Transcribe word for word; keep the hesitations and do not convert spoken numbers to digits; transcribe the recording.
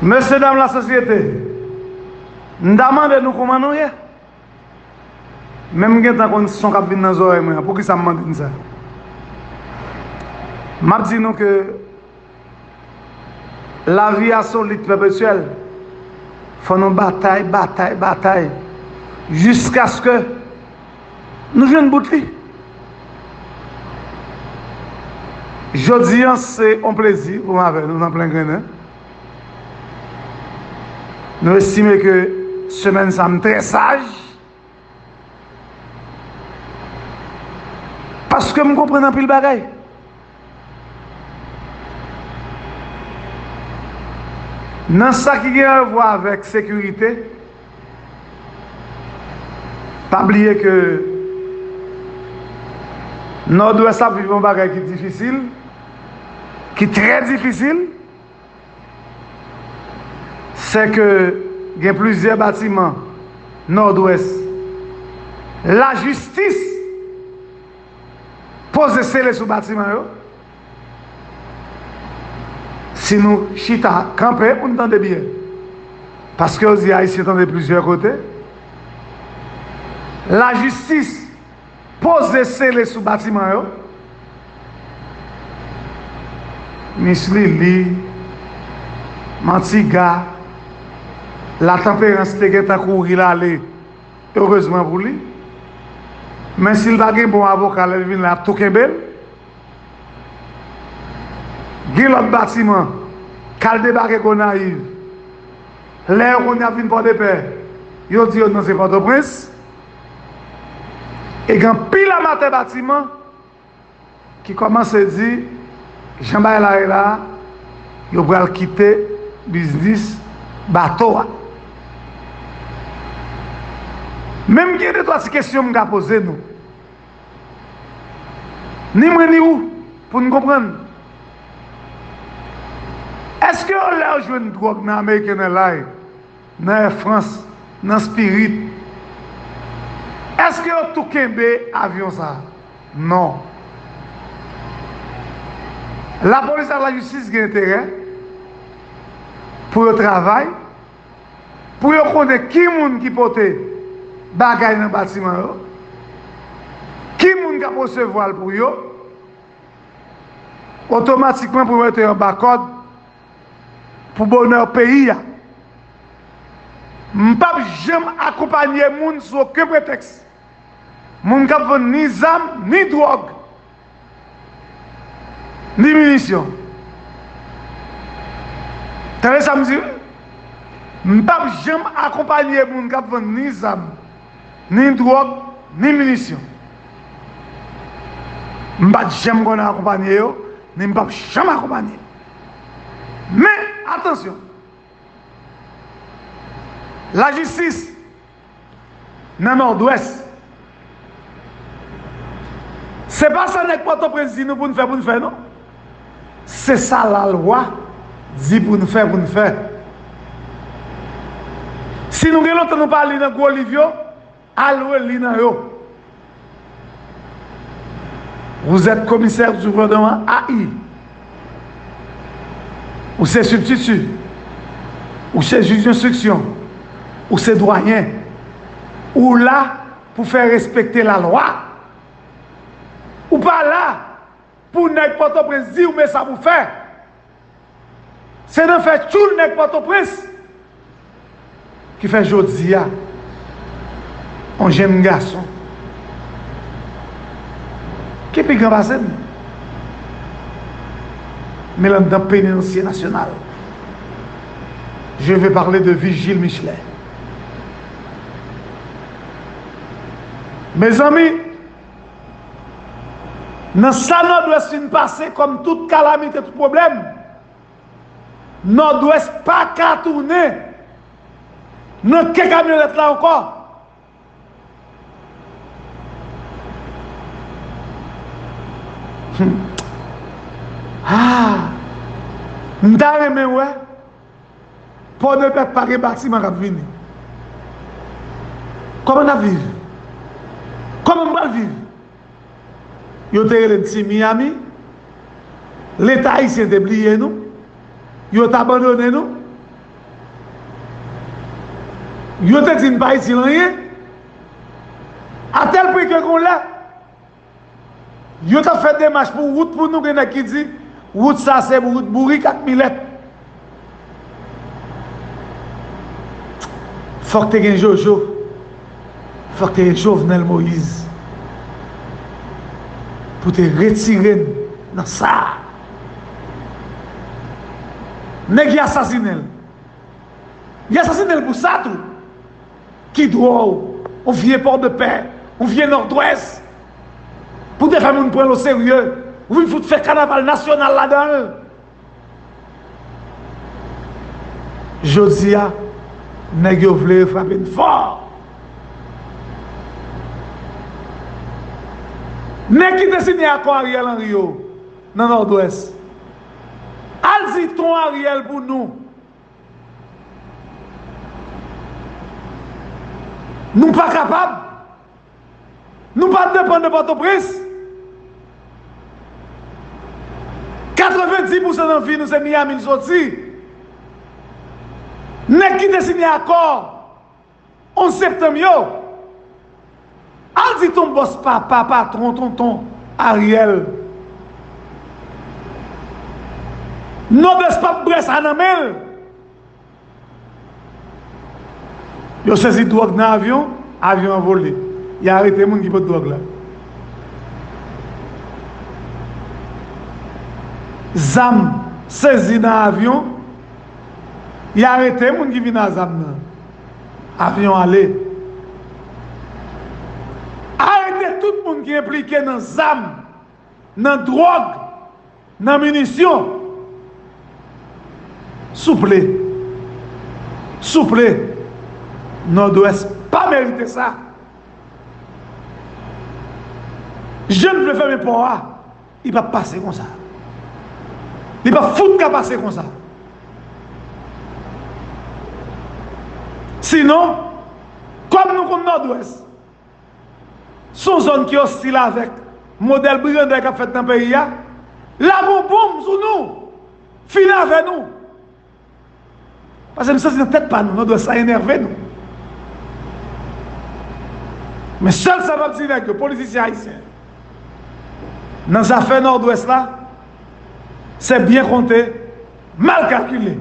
Mesye dam lasosyete, m ta mande nou kòman nou ye. Men m gentan konn son k ap vin nan zòrèy mwen an. Poukisa m mande n sa? M ap di nou ke lavi a se yon lit pèpetyèl. Fò nou batay, batay, batay, jiskaske nou jwenn bout li. Jodi a, se yon plezi pou m avè nou nan Plen Grennen. Nou estime ke semèn sa a m trè saj, paske m konprann anpil bagay. Nan sa ki gen avwa avèk sekirite, pa bliye ke Nòdwès ap viv yon bagay ki difisil, ki trè difisil, se ke gen plizyè batiman Nòdwès, lajistis poze sele sou batiman yo. Si nou chita kanpe pou n tande byen, paske yo di Ayisyen tande plizyè kote, lajistis poze sele sou batiman yo. Miss Lili, Mantiga, Latanperans te gentan kouri l ale, erezman pou li. Men si l pa gen bon avoka, lè l vin la, y ap tou kenbe l. Gen lòt batiman k al debake Gonayiv. Lè yo konn y ap vin Pòdepè, yo di yo nan se Pòtoprens. E gen anpil amatè batiman ki kòmanse di, jan bagay la ye la a, yo pral kite biznis bato a. Men m gen de twa ti kesyon m ka poze nou. Ni mwen ni ou, pou n konprann. Èske lè yo jwenn dwòg nan American Airlines, nan Air France, nan Spirit, èske yo tou kenbe avyon sa a? Non. Lapolis ak lajistis gen enterè pou yo travay, pou yo konnen ki moun ki pote bagay nan batiman yo, ki moun k ap resevwa l pou yo, otomatikman pou yo mete yo anba kòd pou bonè peyi a. M p ap janm akonpanye moun sou okenn pretèks. Moun k ap vann ni zam, ni dwòg, ni minisyon. Tande sa m di wi. M p ap janm akonpanye moun k ap vann ni zam, ni dwòg, ni minisyon. M pa t janm konn akonpanye yo, ni m p ap janm akonpanye. Men, atansyon! Lajistis nan Nòdwès. Se pa sa nèg Pòtoprens di nou pou n fè, pou n fè, non. Se sa lalwa di pou n fè, pou n fè. Si nou gen lontan nou pa li nan gwo liv yo, al reli nan yo. Vous êtes commissaire du gouvernement A I. Ou se sibstiti. Ou se jij enstriksyon. Ou se dwayen. Ou la pou fè respekte lalwa. Ou pa la pou nèg Pòtoprens di w men sa pou fè. Se nan fè tchoul nèg Pòtoprens ki fè jodi a, yon jenn gason ki pi gran pase m, men l anndan penitansye nasyonal. Je veux parler de Vigile Michelet. Mezanmi, nan sa Nòdwès fin pase kòm tout kalamite, tout pwoblèm, Nòdwès pa ka tounen nan ke kamyonèt la ankò. Hmm. Ah! M ta renmen wè Pòdepè pa gen batiman k ap vini. Kòman n ap viv? Kòman m pral viv? Yo te rele n Ti Miami. Leta ayisyen te bliye nou. Yo t abandone nou. Yo te di n pa itil anyen. Atèl pwen ke gon lè, yo t ap fè demach pou wout pou nou, gen nèg ki di, wout sa se wout bourik ak milèt. Fòk te gen Jojo, fòk te gen Jovenel Moïse pou te retire n nan sa a. Nèg y asasinen l. Y asasinen l pou sa tou. Ki dwòl, yon vye Pòdepè, yon vye Nòdwès. Pou te fè moun pran l oserye, ou vin fout fè kanaval nasyonal ladan l. Jodi a, nèg yo vle frape n fò. Nèg ki te siyen akò Ariel Henry yo nan Nòdwès, al di ton Ariel pou nou. Nou pa kapab. Nou pa depann de Pòtoprens. Katrevenndis pousan nan vi nou se Miami n soti. Nèg ki te siyen akò onz septanm yo, al di ton bòs, papa, patwon, tonton Ariel, Nòdwès p ap bwè sa nan men l. Yo sezi dwòg nan avyon, avyon an vole. Y arete moun ki pot dwòg la. Zam sezi nan avyon, y arete moun ki vin a zam nan. Avyon ale. Arete tout moun ki enplike nan zam, nan dwòg, nan minisyon. Souple. Souple. Nòdwès pa merite sa. Jan n vle fèmen pò a, li p ap pase konsa. Li p ap fout ka pase konsa. Sinon, kòm nou konn Nòdwès, se yon zòn ki ostil avèk modèl brigandaj k ap fèt nan peyi a, lage yon bonm sou nou, fini avè nou. Paske m santi nan tèt pa nou, Nòdwès la enève nou. Men sèl sa m ap di nèg yo, politisyen ayisyen, nan zafè Nòdwès la, se byen konte, mal kalkile.